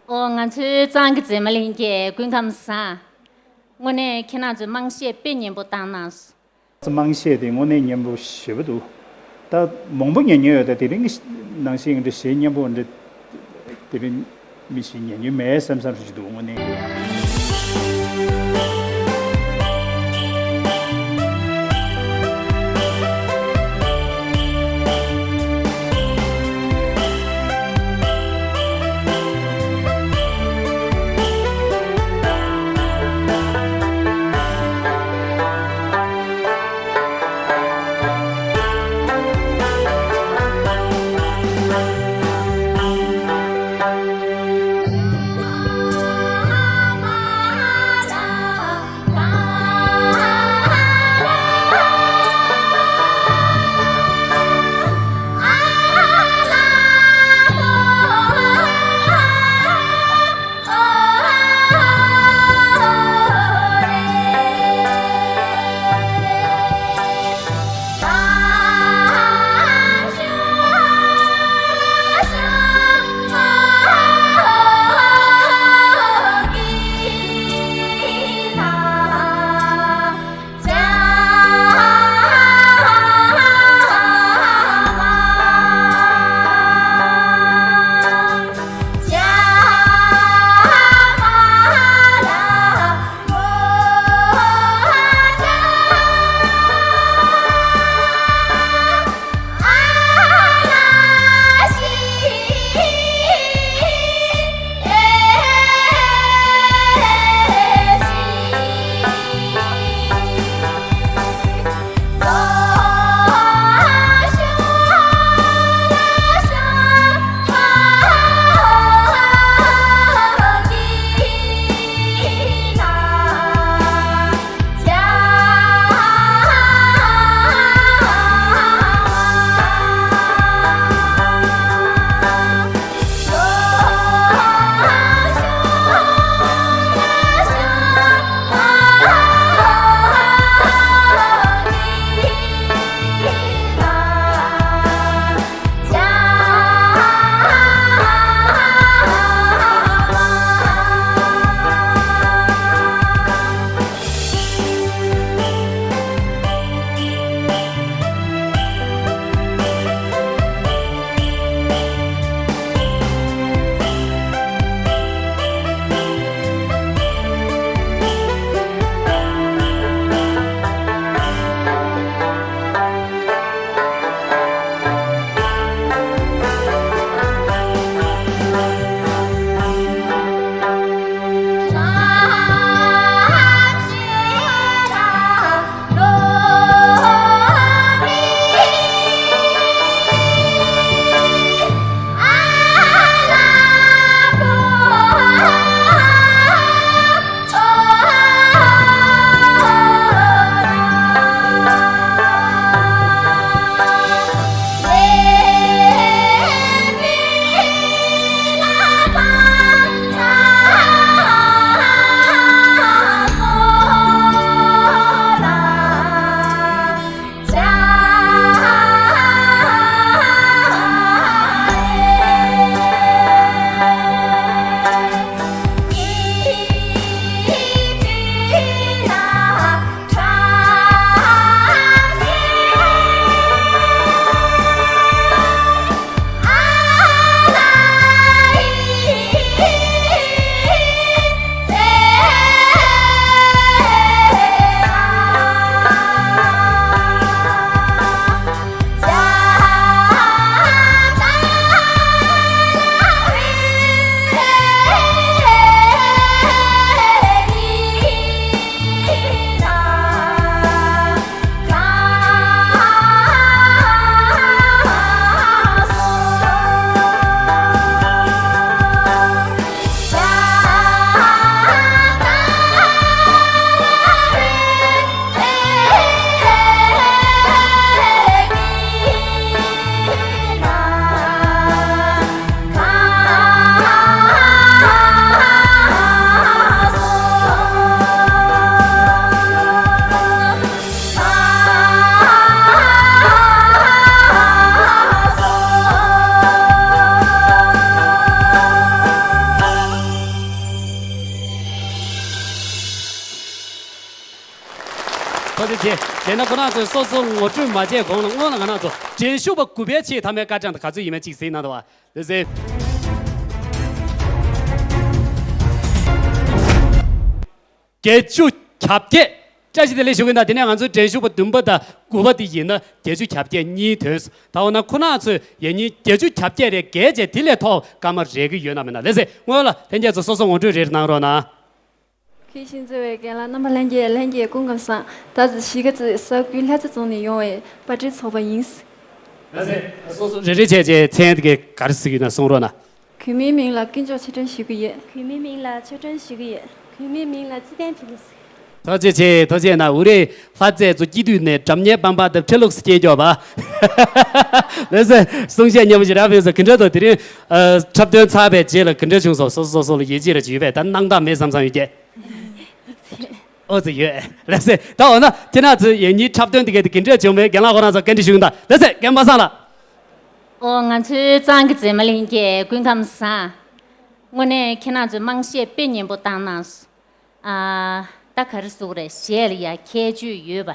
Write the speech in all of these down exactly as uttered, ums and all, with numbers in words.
ཨོ། ང་ཚོའི་གཙང་གི་མཛེས་མ་གླིང་གི། སྐུ་ཁམས་བཟང་། དངོས་གནས་ཁྱེད་རང་ཚོས་དམངས་གཞས་དཔེ་སྙན་པོ་བཏང་གནང་སོང་། དམངས་གཞས་དེ་དངོས་གནས་སྙན་པོ་ཞེ་པོ་འདུག། ད་མང་པོ་ཉན་མྱོང་ཡོད། ད་དེ་རིང་གི་ནང་བཞིན་འདྲ་གཞས་སྙན་པོ་འདྲ་དེ་རིང་མི་ཞིག་ཉན་མྱོང་མེད་བསམ་བསམ་ཞིག་འདུག་དངོས་གནས། རེད། དེ་དེ་ན་ཁོ་རང་ཚོས་སོ་སོ་ངོ་སྤྲོད་མ་བྱས་གོང་ལ་སྔོན་ལ་ང་རང་ཚོ་འགྲན་ཞུགས་པ་དགུ་པའི་ཆེད་མཐའ་མའི་སྐར་གྲངས་དང་ག་ཚོད་ཡིན་མིན་གཅིག་གཟིགས་གནང་དང་བ། ལགས་སེ། བརྒྱད་ཅུ་གྱ་བརྒྱད། བཀྲ་ཤིས་བདེ་ལེགས་ཞུ་གི་ཡིན། ད་དེ་ནས་ང་ཚོའི་འགྲན་ཞུགས་པ་བདུན་པ་དང་དགུ་པ་དེ་ཡིན་ན་བརྒྱད་ཅུ་གྱ་བརྒྱད་གཉིས་ཐོན་སོང་། ད་འོ་ན་ཁོ་རང་ཚོས་ཡང་སྙིང་བརྒྱད་ཅུ་གྱ་བརྒྱད་རེ་བརྒལ་བྱས་དེ་ལས་མཐོ་བ་སྐར་མ་རེག་གི་ཡོད་ན་མེད་ན། ལགས་སེ། སྔོན་ལ་ལྷན་རྒྱས་ཚོ་སོ་སོ་ངོ་སྤྲོད་རེ་རེ་གནང་རོགས་གནང་། གུས་ཕྱག་འཚལ་བའི་རྒན་ལགས། རྣམ་པ་ལྷན་རྒྱས་ལྷན་རྒྱས་སྐུ་ཁམས་བཟང་། ད་ཅི་གཞིས་ཀ་རྩེ་ས་ཁུལ་ལྷ་རྩེ་རྫོང་ནས་ཡོང་བའི་པར་སྐྲུན་ཚོགས་པ་ཡིན། ལགས་སེ། སོ་སོ་རེ་རེ་བྱས་བྱས་མཚན་དེ་ག་ག་རེ་ཟེར་གྱི་ཡོད་ན་གསུང་རོགས་གནང་། གུས་མོའི་མིང་ལ་དཀོན་མཆོག་ཆོས་སྒྲོན་ཞུ་གི་ཡོད། གུས་མོའི་མིང་ལ་ཆོས་སྒྲོན་ཞུ་གི་ཡོད། གུས་མོའི་མིང་ལ་ཚེ་བརྟན་ཕུན་ཚོགས་ཟེར། ཐུགས་རྗེ་ཆེ། ཐུགས་རྗེ་གནང་། འུ་རེ་ལྷ་རྩེ་ཚོ་སྐྱིད་དུས་ནས་སྒྲ་སྙན་པང་པང་དང་འཕྲིན་ལུགས་སུ་སྐྱེལ་རྒྱོབ་པ། ལགས་སེ། གསུང་བཤད་སྙན་པོ་ཞིག་རག་ཕུལ་སོང་། ག་འདྲ་འདུག་དེ་རིང་ཨ་འཁྲབ་སྟོན་ཚར་བའི་རྗེས་ལ་ག་འདྲ་བྱུང་སོང་། སོ་སོ་སོ་སོ་ལ་ཡིད་ཆེས་ར་ཅིག་ཡོད་པས། ད་སྣང་དག་མེད་བསམ་བསམ་ཡོད་ཀྱི། ཨོ་ཙི་ཡོད། ལགས་སེ། ད་འོ་ན་ཁྱེད་རང་ཚོའི་ཡང་སྙིང་འཁྲབ་སྟོན་དེ་ག་དེ་ག་འདྲ་བྱུང་བས་རྒན་ལགས་ཁོ་རང་ཚོ་བཀའ་འདྲི་ཞུ་གི་ཡིན་ད། ལགས་སེ། རྒན་པ་སངས་ལགས། ཨོ། ང་ཚོའི་གཙང་གི་འཛེམ་མ་ལྷན་རྒྱས་སྐུ་ཁམས་བཟང་། དངོས་གནས་ཁྱེད་རང་ཚོས་དམངས་གཞས་དཔེ་སྙན་པོ་བཏང་གནང་སོང་། ཨ། ད་ག་རེ་ཟེར་དགོས་རེད། གཞས་ལ་ཡ་ཁྱད་ཆོས་ཡོད་པ།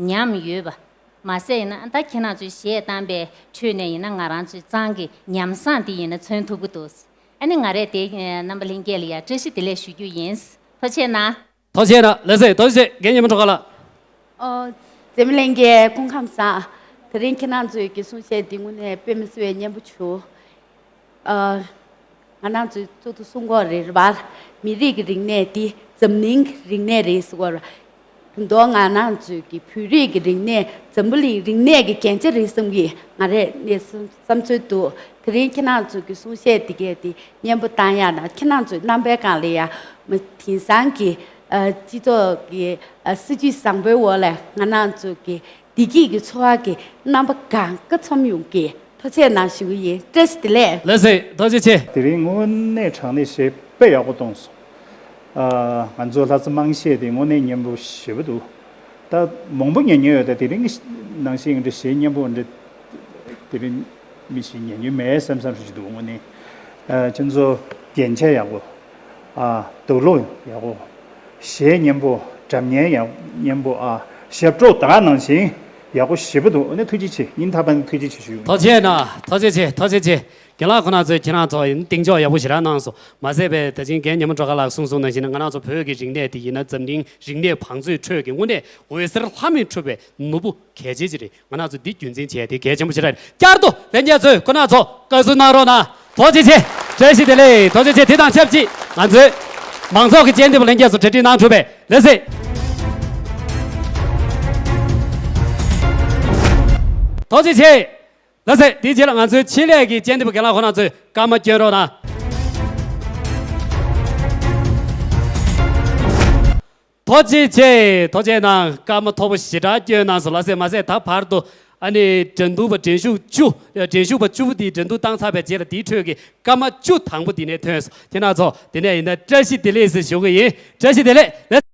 ཉམས་ཡོད་པ། མ་ཟད་ཡིན་ན་ད་ཁྱེད་རང་ཚོས་གཞས་བཏང་པའི་ཁྲོད་ནས་ཡིན་ན་ང་རང་ཚོའི་གཙང་གི་ཉམས་བཟང་དེ་ཡིན་ན་མཚོན་ཐུབ་ཀྱི་འདུག་ཨ་ནི་ང་རས་དེ་རྣམ་པ་ལྷན་རྒྱས་ལ་ཡ་བཀྲ་ཤིས་བདེ་ལེགས་ཞུ་རྒྱུ་ཡིན། ཐུགས་རྗེ་གནང་། ཐུགས་རྗེ་གནང་། ལགས་སེ། ཐུགས་རྗེ་ཆེ། རྒན་ཉི་མ་སྒྲོལ་དཀར་ལགས། ཨོ། འཛེམ་མ་ལྷན་རྒྱས་སྐུ་ཁམས་བཟང་། དེ་རིང་ཁྱེད་རང་ཚོའི་གི་གསུང་བཤད་འདི་དངོས་གནས་དཔེ་མི་སྲིད་པའི་སྙན་པོ་བྱུང་། ཨ། ང་རང་ཚོའི་གཙུག་ཏུ་གསུང་སྐོར་རེད་པ། མི་རིགས་ཀྱི་རིག་གནས་འདི་འཛམ་གླིང་གི་རིག་གནས་རེད་ཟེར་བ། དོན་དག་ང་རང་ཚོའི་གི་བོད་རིགས་ཀྱི་རིག་གནས་འཛམ་བུ་གླིང་རིག་གནས་ཀྱི་རྒྱན་ཆ་རེད་བསམ་གི། ང་རས་ནས་བསམ་བསམ་ཚུལ་འདུག་དེ་རིང་ཁྱེད་རང་ཚོའི་གི་གསུང་བཤད་འདི་གས་དེ་སྙན་པོ་བཏང་ཡག་དང་ཁྱེད་རང་ཚོའི་རྣམ་པའི་སྒང་ལ་ཡ་མ་དེང་སང་གི་ཨ་སྤྱི་ཚོགས་ཀྱི་ཨ་སྲིད་ཇུས་བཟང་པོའི་འོག་ལ་ང་རང་ཚོ་གི་བདེ་སྐྱིད་ཀྱི་འཚོ་བ་གི་རྣམ་པ་གང་ག་ཚང་ཡོང་གི། ཐུགས་རྗེ་གནང་ཞུ་གི་ཡིན། བཀྲ་ཤིས་བདེ་ལེགས། ལགས་སེ། ཐུགས་རྗེ་ཆེ། དེ་རིང་དངོས་གནས་དྲང་གནས་གཞས་དཔེ་ཡག་པོ་གཏོང་སོང་། ཨ། ང་ཚོ་ལྷ་ས་དམངས་གཞས་དེ་དངོས་གནས་སྙན་པོ་ཞེ་པོ་འདུག་ད་མང་པོ་ཉན་མྱོང་ཡོད། ད་དེ་རིང་གི་ནང་བཞིན་འདྲ་གཞས་སྙན་པོ་འདྲ་དེ་རིང་མི་ཞིག་ཉན་མྱོང་མེད་བསམ་བསམ་ཞིག་འདུག་དངོས་གནས། ཨ། ཁྱེད་ཚོ་རྒྱན་ཆ་ཡག་པོ། ཨ། དུག་ལོག་ཡག་པོ། གཞས་སྙན་པོ། སྒྲ་སྙན་ཡག་སྙན་པོ། ཨ། ཞབས་བྲོ་ད་ག་ནང་བཞིན་ཡག་པོ་ཞེ་པོ་འདུག་ཨ་ནི་ཐུགས་རྗེ་ཆེ། སྙིང་ཐག་པ་ནས་ཐུགས་རྗེ་ཆེ་ཞུ། ཐུགས་རྗེ་གནང་། ཐུགས་རྗེ་ཆེ། ཐུགས་རྗེ་ཆེ། རྒན་ལགས་ཁོ་རང་ཚོས་ཁྱེད་རང་ཚོ་ཡིན་གདེང་འཇོག་ཡག་པོ་ཞེ་དྲག་གནང་སོང་། མ་ཟད་པའི་ད་ཅིང་རྒན་ཉི་མ་སྒྲོལ་དཀར་ལགས་གསུངས་སོང་ནང་བཞིན་ང་རང་ཚོ་བོད་ཀྱི་རིག་གནས་དེ་ཡིན་ན་འཛམ་གླིང་རིག་གནས་བང་མཛོད་ཁྲོད་ཀྱི་དངོས་གནས་འོད་ཟེར་ལྷམ་མེ་འཕྲོ་བའི་ནོར་བུ་གལ་ཆེ་ཅིག་རེད། ང་རང་ཚོ་འདི་རྒྱུན་འཛིན་བྱས་དེ་གལ་ཆེན་པོ་ཞེ་དྲག་རེད། བསྐྱར་དུ་ལྷན་རྒྱས་ཚོས་ཁོ་རང་ཚོ་བཀའ་ཟུར་གནང་རོགས་གནང་། ཐུགས་རྗེ་ཆེ། བཀྲ་ཤིས་བདེ་ལེགས། ཐུགས་རྗེ་ཆེ། དེ་དང་ཆབས་ཅིག་ང་ཚོའི་མང་ཚོགས་ཀྱི་སྤྱན་འདེབས་ལྷན་རྒྱས་ཚོ་གྲ་སྒྲིག་གནང་ཐུབ་པས་ལགས་སེ། ཐུགས་རྗེ་ཆེ། ལགས་སེ། དེའི་རྗེས་ལ་ང་ཚོའི་ཆེད་ལས་ཀྱི་སྤྱན་འདེབས་རྒན་ལགས་ཁོ་རང་ཚོས་སྐར་མ་སྐྱོན་རོགས་གནང་། ཐུགས་རྗེ་ཆེ། ཐུགས་རྗེ་གནང་། སྐར་མ་མཐོ་པོ་ཞེ་དྲག་བསྐྱོན་གནང་སོང་། ལགས་སེ། མ་ཟད་ད་བར་དུ་ཨ་ནི་འགྲན་བསྡུར་པ་འགྲན་ཞུགས་བཅུ། འགྲན་ཞུགས་པ་བཅུ་པོ་དེའི་འགྲན་བསྡུར་བཏང་ཚར་བའི་རྗེས་ལ་དེའི་ཁྲོད་ཀྱི་སྐར་མ་བཅུ་དང་པོ་དེ་ནས་ཐོན་སོང་། ཁྱེད་རང་ཚོ་དེ་ནས་ཡིན་ན་བཀྲ་ཤིས་བདེ་ལེགས་ཟེར་ཞུ་གི་ཡིན། བཀྲ་ཤིས་བདེ་ལེགས། ལགས།